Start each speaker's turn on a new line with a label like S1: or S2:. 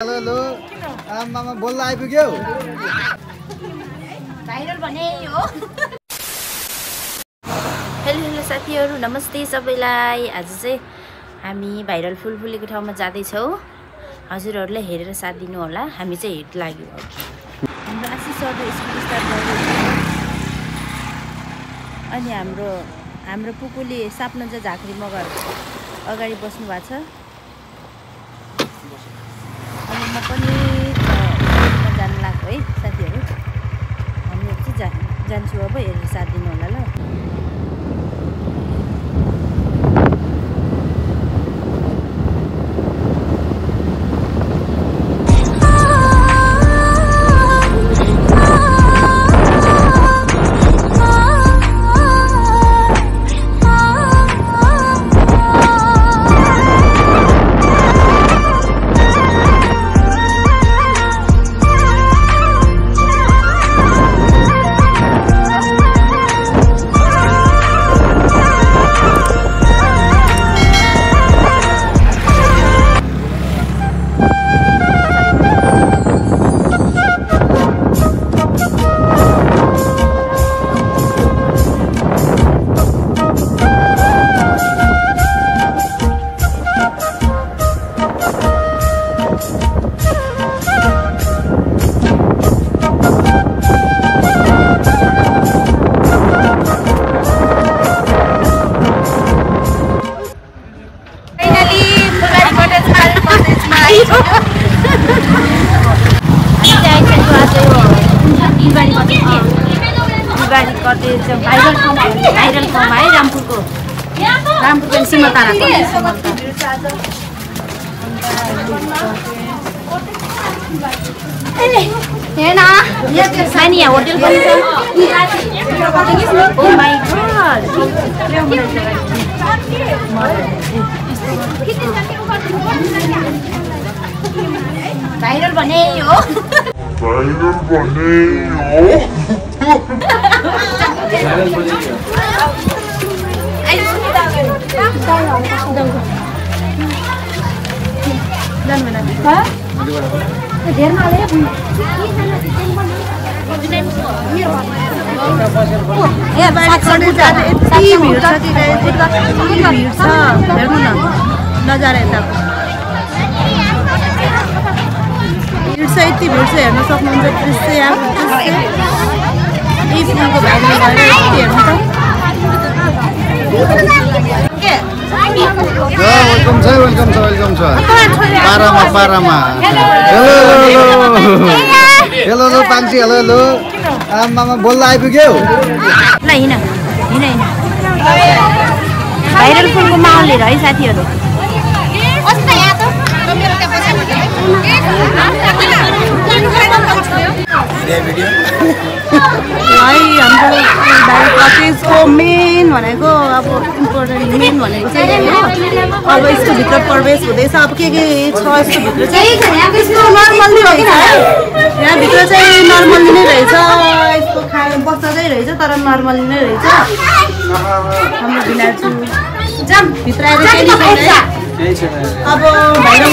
S1: Hello आमामा बोल्न आइपुग्यो
S2: viral भने हो। हेलो साथीहरु, नमस्ते सबैलाई। आज चाहिँ हामी भाइरल फुल फुलेको ठाउँमा जाँदैछौँ। हजुरहरूले हेरेर साथ दिनु होला। हामी चाहिँ हिट लाग्यो। हाम्रो आशिष सरले स्कुल स्टार्ट गर्दैछ अनि हाम्रो पुपुले साप्नजा झाँक्री मगर अगाडि बस्नु भएको छ। अनि म पनि जान लाग्यो है साथीहरु। हामीहरु चाहिँ जान्छु अब, हेरेर साथ दिनु होला ल। भाइरल ठाउँमा है, रामपुरको सिमलताराको सानी होटल पनि छ। ओ माय गॉड, भाइरल भने हो। नजारा यताको भिड छ, यति भिड छ, हेर्न सक्नुहुन्छ। दृश्य यहाँको दृश्य यही फुलको भाइरल भएर हेर्नु त।
S1: वेलकम छ पारामा हेलो पान्छी हेलो आमामा बोल्न आइपुग्यो
S2: ल। हिँड भाइरल फुलको माहौल लिएर है साथीहरु। हाम्रो कटेजको मेन भनेको अब इम्पोर्टेन्ट मेन भनेको चाहिँ यही हो। अब यसको भित्र प्रवेश हुँदैछ। अब के छ यसको भित्र चाहिँ यस्तो नर्मल्ली रहेछ है। यहाँभित्र चाहिँ नर्मल्ली नै रहेछ। यस्तो बस्छ चाहिँ रहेछ तर नर्मल्ली नै रहेछ। हाम्रो भिनाजु जाम भित्र आएर अब भाइरल